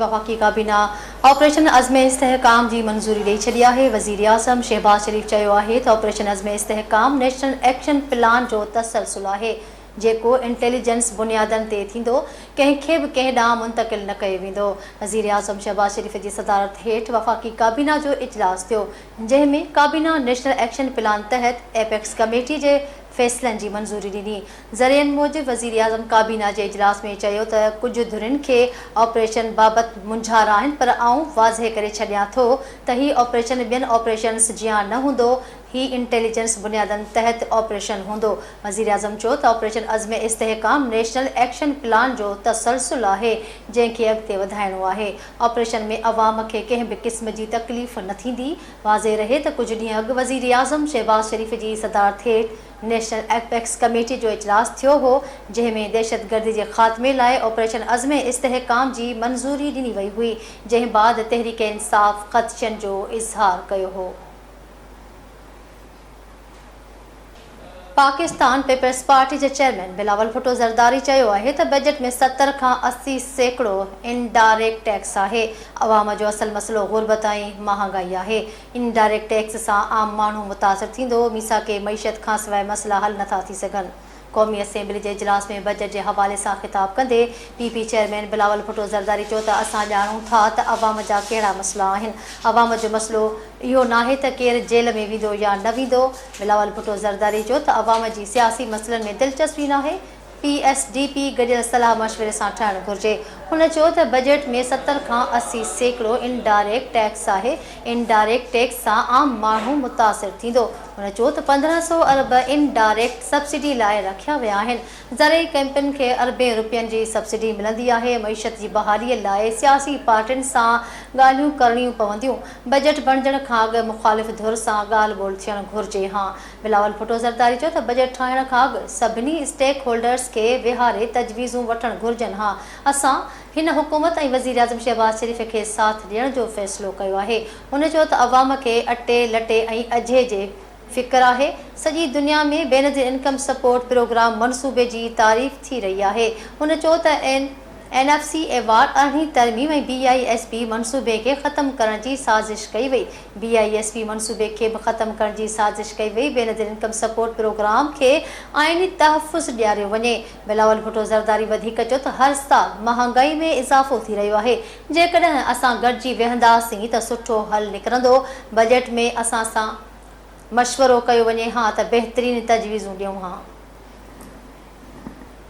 وفاقي ڪابينا آپريشن عزم استحڪام جي منظوري ڏئي ڇڏي آهي. وزيراعظم شهباز شريف چيو آهي ته آپريشن عزم استحڪام نيشنل ايڪشن پلان جو تسلسل آهي، جيڪو انٽيليجنس بنيادن تي ٿيندو، ڪنهن کي به ڪنهن ڏانهن منتقل نه ڪيو ويندو. وزيراعظم شهباز شريف جي صدارت هيٺ وفاقي ڪابينا جو اجلاس ٿيو، جنهن ۾ ڪابينا نيشنل ايڪشن پلان تحت ايپڪس ڪميٽي جي فيصلن جي منظوري ڏني. ذريعن موجب وزيراعظم ڪابينا جي اجلاس ۾ چيو ته ڪجهه ڌرين کي آپريشن بابت مونجهارا آهن پر آئون واضح ڪري ڇڏيان ٿو ته هي آپريشن ٻين آپريشنز جيان نه هوندو، هي انٽيليجنس بنيادن تحت آپريشن هوندو. وزيراعظم چيو ته آپريشن عزم استحڪام نيشنل ايڪشن پلان جو تسلسل آهي جنهن کي اڳتي وڌائڻو آهي، آپريشن ۾ عوام کي ڪنهن به قسم جي تڪليف نه ٿيندي. واضح رهي ته ڪجهه ڏينهن اڳ وزيراعظم شهباز شريف جي صدارت هيٺ نيشنل ايپڪس ڪميٽي جو اجلاس ٿيو هو، جنهن ۾ دهشتگردي جي خاتمي لاء آپريشن عزم استحڪام جي منظوري ڏني وئي هئي، جنهن بعد تحريڪ انصاف خدشن جو اظهار ڪيو هو. پاڪستان پيپلز پارٽي جي چيئرمين بلاول ڀٽو زرداري چيو آهي ته بجيٽ ۾ 70 کان 80% انڊائريڪٽ ٽيڪس آهي، عوام جو اصل مسئلو غربت ۽ مهانگائي آهي، انڊائريڪٽ ٽيڪس سان عام ماڻهو متاثر ٿيندو، ميثاق معيشت کانسواء مسئلا حل نٿا ٿي سگهن. قومي اسيمبلي جي اجلاس ۾ بجيٽ جي حوالي سان خطاب ڪندي P P chairman Bilawal Bhutto Zardari چيو ته اسان ڄاڻون ٿا ته عوام جا ڪهڙا مسئلا آهن، عوام جو مسئلو اهو ناهي ته ڪير جيل ۾ ويندو يا نه ويندو. بلاول ڀٽو زرداري چيو ته عوام جي سياسي مسئلن ۾ دلچسپي ناهي، پي ايس ڊي پي گڏيل صلاح مشوري سان ٺهڻ گهرجي. هن چيو ته بجيٽ ۾ 70 کان 80% انڊائريڪٽ ٽيڪس آهي، انڊائريڪٽ ٽيڪس سان عام ماڻهو متاثر ٿيندو. هن چيو ته 15 سو ارب انڊائريڪٽ سبسڊي لاء رکيا ويا آهن، زرعي ڪمپنين کي اربين رپين جي سبسڊي ملندي آهي، معيشت جي بحالي لاء سياسي پارٽين سان ڳالهيون ڪرڻيون پونديون، بجيٽ بڻجڻ کان اڳ مخالف ڌر سان ڳالهه ٻولهه ٿيڻ گهرجي هان. بلاول ڀٽو زرداري چيو ته بجيٽ ٺاهڻ کان اڳ سڀني اسٽيڪ هولڊرز کي ويهاري تجويزون وٺڻ گهرجن ها، اسان هن حڪومت ۽ وزيراعظم شهباز شريف کي ساٿ ڏيڻ جو فيصلو ڪيو آهي. هن چيو ته عوام کي اٽي، لٽي ۽ اجهي جي فڪر آهي، سڄي دنيا ۾ بينظير انڪم سپورٽ پروگرام منصوبي جي تعريف ٿي رهي آهي. هن چيو ته N N F C award, ارڙهين ترميم ۽ بي I S P منصوبي کي ختم ڪرڻ جي سازش ڪئي وئي، بي I S P منصوبي کي به ختم ڪرڻ جي سازش ڪئي وئي، بينظير انڪم سپورٽ پروگرام کي آئيني تحفظ ڏياريو وڃي. بلاول ڀٽو زرداري وڌيڪ چيو ته هر سال مهانگائي ۾ اضافو ٿي رهيو آهي، جيڪڏهن اسان گڏجي ويهنداسين ته سٺو حل نڪرندو، بجيٽ ۾ اسان سان مشورو ڪيو وڃي ها ته بهترين تجويزون ڏيون ها.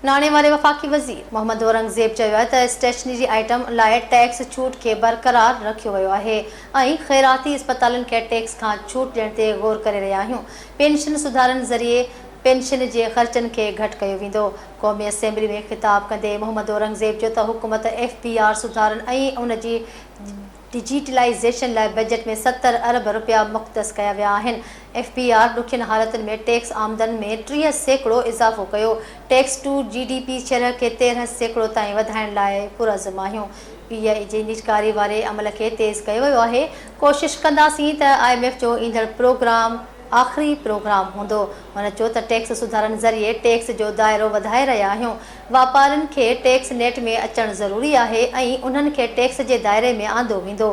ناڻي واري وفاقي وزير محمد اورنگزيب چيو آهي ته اسٽيشنري آئٽم لاء ٽيڪس ڇوٽ کي برقرار رکيو ويو آهي ۽ خيراتي اسپتالن کي ٽيڪس کان ڇوٽ ڏيڻ تي غور ڪري رهيا آهيون، پينشن سڌارن ذريعي پينشن جي خرچن کي گهٽ ڪيو ويندو. قومي اسيمبلي ۾ خطاب ڪندي محمد اورنگزيب چيو ته حڪومت ايف بي آر سڌارن ۽ ان جي ڊجيٽلائيزيشن لاء بجيٽ ۾ 70 ارب رپيا مختص ڪيا ويا آهن، ايف بي آر ڏکين حالتن ۾ ٽيڪس آمدن ۾ 30% اضافو ڪيو، tax to G D P شرح کي 13% تائين وڌائڻ لاء پرعزم آهيون، پي آء اي جي نجڪاري واري عمل کي تيز ڪيو ويو آهي، ڪوشش ڪنداسين ته I M F جو ايندڙ پروگرام آخري پروگرام هوندو، هن چيو ته ٽيڪس سڌارن ذريعي ٽيڪس جو دائرو وڌائي رهيا آهيون، واپارين کي ٽيڪس نيٽ ۾ اچڻ ضروري آهي ۽ انهن کي ٽيڪس جي دائري ۾ آندو ويندو،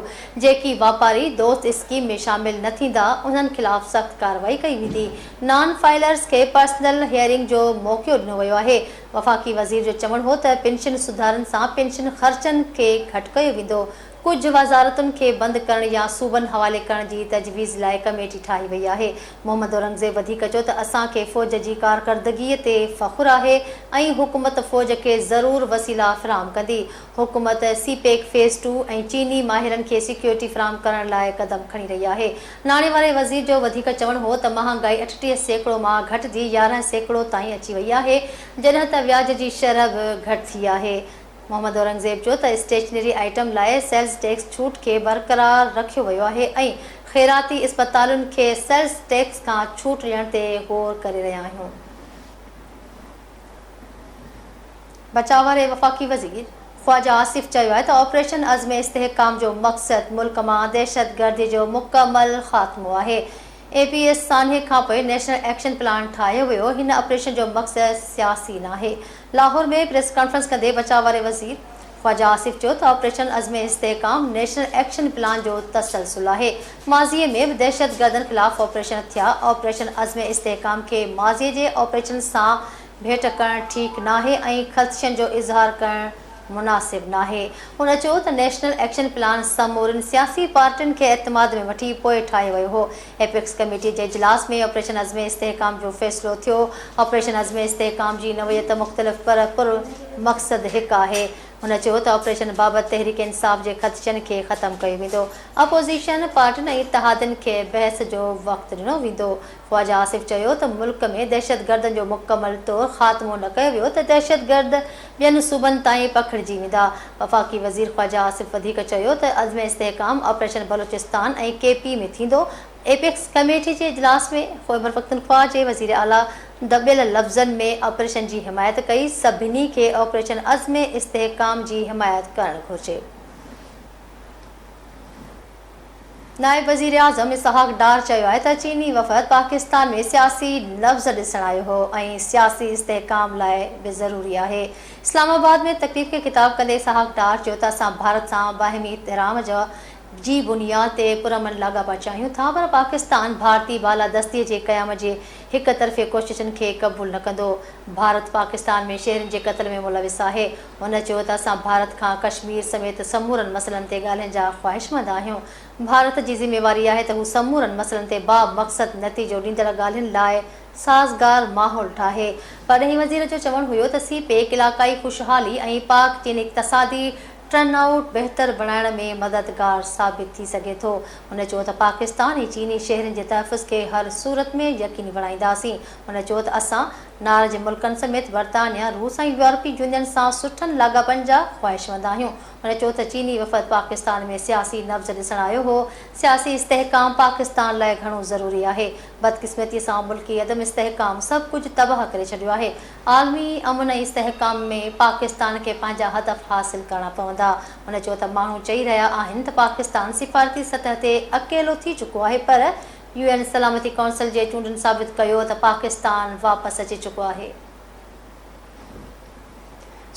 جيڪي واپاري دوست اسڪيم ۾ شامل نه ٿيندا انهن خلاف سخت ڪارروائي ڪئي ويندي، نان فائلرز کي پرسنل هيئرنگ جو موقعو ڏنو ويو آهي، وفاقي وزير جو چوڻ هو ته پينشن سڌارن سان پينشن خرچن کي گهٽ ڪيو ويندو، ڪجهه وزارتن کي بند ڪرڻ يا صوبن حوالي ڪرڻ جي تجويز لاء ڪميٽي ٺاهي وئي آهي. محمد اورنگزيب وڌيڪ چيو ته اسان کي فوج جي ڪارڪردگي تي فخر آهي ۽ حڪومت فوج کي ضرور وسيلا فراهم ڪندي. حڪومت سي پيڪ فيز ٽو ۽ چيني ماهرن کي سيڪيورٽي فراهم ڪرڻ لاء قدم کڻي رهي آهي. ناڻي واري وزير جو وڌيڪ چوڻ هو ته مهانگائي 38% مان گهٽجي 11% تائين اچي وئي آهي جڏهن ته وياج جي شرح به گهٽ ٿي آهي. محمد اورنگزيب چيو ته اسٽيشنري آئٽم لاء سيلز ٽيڪس ڇوٽ کي برقرار رکيو ويو آهي ۽ خيراتي اسپتالن کي سيلز ٽيڪس کان ڇوٽ ڏيڻ تي غور ڪري رهيا آهيون. بچاء واري وفاقي وزير خواجه آصف چيو آهي ته آپريشن عزم استحڪام جو مقصد ملڪ مان دهشتگردي جو مڪمل خاتمو آهي، اي پي ايس سانحي کانپوء نيشنل ايڪشن پلان ٺاهيو ويو، هن آپريشن جو مقصد سياسي ناهي. لاهور ۾ پريس ڪانفرنس ڪندي بچاء واري وزير خواجا آصف چيو ته آپريشن عزم استحڪام نيشنل ايڪشن پلان جو تسلسل آهي، ماضي ۾ به دهشتگردن خلاف آپريشن ٿيا، آپريشن عزم استحڪام کي ماضي جي آپريشن سان ڀيٽ ڪرڻ ٺيڪ ناهي ۽ خدشن جو اظهار ڪرڻ مناسب ناهي. هن چيو ته نيشنل ايڪشن پلان سمورين سياسي پارٽين کي اعتماد ۾ وٺي پوء ٺاهيو ويو هو. ايپڪس ڪميٽي جي اجلاس ۾ آپريشن عزم استحڪام جو فيصلو ٿيو. آپريشن عزم استحڪام جي نوعيت مختلف پر پر مقصد هڪ آهي. هن چيو ته آپريشن بابت تحريڪ انصاف جي خدشن کي ختم ڪيو ويندو. اپوزيشن پارٽين ۽ اتحادين کي بحث جو وقت ڏنو ويندو. خواجا آصف چيو ته ملڪ ۾ دهشتگردن جو مڪمل طور خاتمو نه ڪيو ويو ته دهشتگرد ٻين صوبن تائين پکڙجي ويندا. وفاقي وزير خواجا آصف وڌيڪ چيو ته عزم استحڪام آپريشن بلوچستان ۽ ڪي پي ۾ ٿيندو، ايپڪس ڪميٽي جي اجلاس ۾ خيبرپختونخوا جي وزيراعليٰ دٻيل لفظن ۾ آپريشن جي حمايت ڪئي، سڀني کي آپريشن عزم استحڪام جي حمايت ڪرڻ گهرجي. نائب وزيراعظم اسحاق ڊار چيو آهي ته چيني وفد پاڪستان ۾ سياسي نبض ڏسڻ آيو هو ۽ سياسي استحڪام لاء به ضروري آهي. اسلام آباد ۾ تقريب کي خطاب ڪندي اسحاق ڊار چيو ته اسان ڀارت سان باهمي احترام جي بنياد تي پرامن لاڳاپا چاهيون ٿا پر پاڪستان ڀارتي بالادستي جي قيام جي هڪ طرفي ڪوششن کي قبول نه ڪندو. ڀارت پاڪستان ۾ شهرين جي قتل ۾ ملوث آهي. هن چيو ته اسان ڀارت کان ڪشمير سميت سمورن مسئلن تي ڳالهين جا خواهشمند آهيون. ڀارت جي ذميواري آهي ته هو سمورن مسئلن تي بامقصد نتيجو ڏيندڙ ڳالهين لاء سازگار ماحول ٺاهي. پرڏيهي وزير جو چوڻ هيو ته سي پيڪ علاقائي خوشحالي ۽ پاڪ چين اقتصادي ٽرن آئوٽ بهتر بڻائڻ ۾ مددگار ثابت ٿي سگهي ٿو. هن چيو ته پاڪستان ۽ چيني شهرين جي تحفظ کي هر صورت ۾ يقيني بڻائينداسين. هن چيو ته اسان نار جي ملڪن سميت برطانيا، روس ۽ يورپي يونين سان سٺن لاڳاپن جا خواهشمند آهيون. هن چيو ته چيني وفد پاڪستان ۾ سياسي نبض ڏسڻ آيو هو، سياسي استحڪام پاڪستان لاء گهڻو ضروري آهي، بدقسمتي سان ملڪي عدم استحڪام سڀ ڪجهه تباهه ڪري ڇڏيو آهي، عالمي امن ۽ استحڪام ۾ پاڪستان کي پنهنجا هدف حاصل ڪرڻا پوندا. هن چيو ته ماڻهو چئي رهيا آهن ته پاڪستان سفارتي سطح تي اڪيلو ٿي چڪو آهي پر يو اين سلامتي ڪائونسل جي چونڊن ثابت ڪيو ته پاڪستان واپس اچي چڪو آهي.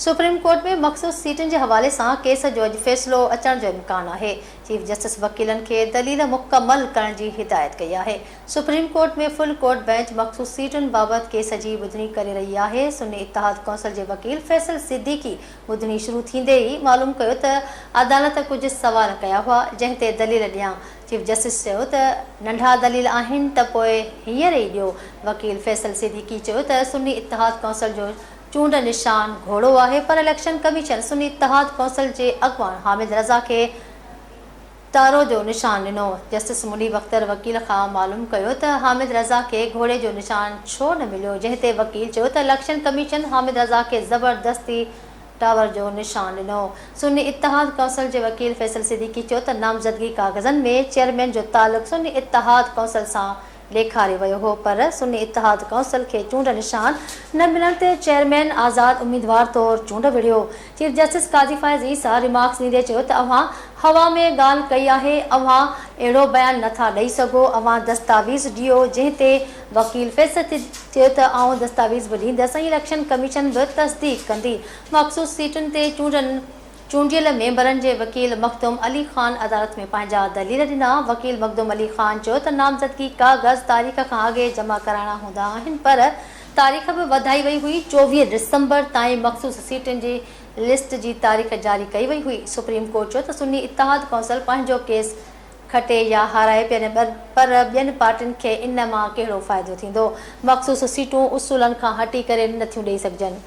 سپريم ڪورٽ ۾ مخصوص سيٽن جي حوالي سان ڪيس جو اڄ فيصلو اچڻ جو امڪان آهي. چيف جسٽس وڪيلن کي دليل مڪمل ڪرڻ جي هدايت ڪئي آهي. Supreme court ۾ full court bench مخصوص سيٽن بابت ڪيس جي ٻڌڻي ڪري رهي آهي. سني اتحاد ڪونسل جي وڪيل فيصل صديقي ٻڌڻي شروع ٿيندي ئي معلوم ڪيو ته عدالت ڪجهه سوال ڪيا هئا جنهن تي دليل ڏيان چيف جسٽس چيو ته ننڍا دليل آهن ته پوء هينئر ئي ڏيو. وڪيل فيصل صديقي چيو ته سني اتحاد ڪونسل جو چونڊ نشان گهوڙو آهي پر اليڪشن ڪميشن سني اتحاد ڪونسل جي اڳواڻ حامد رضا کي تارو جو نشان ڏنو. جسٽس منيب اختر وڪيل کان معلوم ڪيو ته حامد رضا کي گهوڙي جو نشان ڇو نه مليو جنهن تي وڪيل چيو ته اليڪشن ڪميشن حامد رضا کي زبردستي ٽاور جو نشان ڏنو. سني اتحاد ڪونسل جي وڪيل فيصل صديقي چيو ته نامزدگي ڪاغذن ۾ چيئرمين جو تعلق سني اتحاد ڪونسل سان ڏيکاريو ويو هو پر سني اتحاد ڪونسل کي چونڊ نشان نه ملڻ تي چيئرمين آزاد اميدوار طور چونڊ وڙهيو. Chief justice Qazi Faez Isa remarks ڏيندي چيو ته اوهان هوا ۾ ڳالهه ڪئي آهي، اوهان اهڙو بيان نه ٿا ڏئي سگهو، اوهان دستاويز ڏيو جنهن تي وڪيل فيصل چيو ته آئون دستاويز به ڏيندس ۽ اليڪشن ڪميشن به تصديق ڪندي. مخصوص سيٽن تي چونڊن چونڊيل ميمبرن جي وڪيل مخدوم علي خان عدالت ۾ پنهنجا دليل ڏنا. وڪيل مخدوم علي خان چيو ته نامزدگي ڪاغذ تاريخ کان اڳي جمع ڪرائڻا هوندا آهن پر تاريخ به وڌائي وئي هئي، 24 ڊسمبر تائين مخصوص سيٽن جي لسٽ جي تاريخ جاري ڪئي وئي هئي. سپريم ڪورٽ چيو ته سني اتحاد ڪونسل پنهنجو ڪيس کٽي يا هارائي پر ٻين پارٽين کي ان مان ڪهڙو فائدو ٿيندو؟ مخصوص سيٽون اصولن کان هٽي ڪري نٿيون ڏئي سگهجن.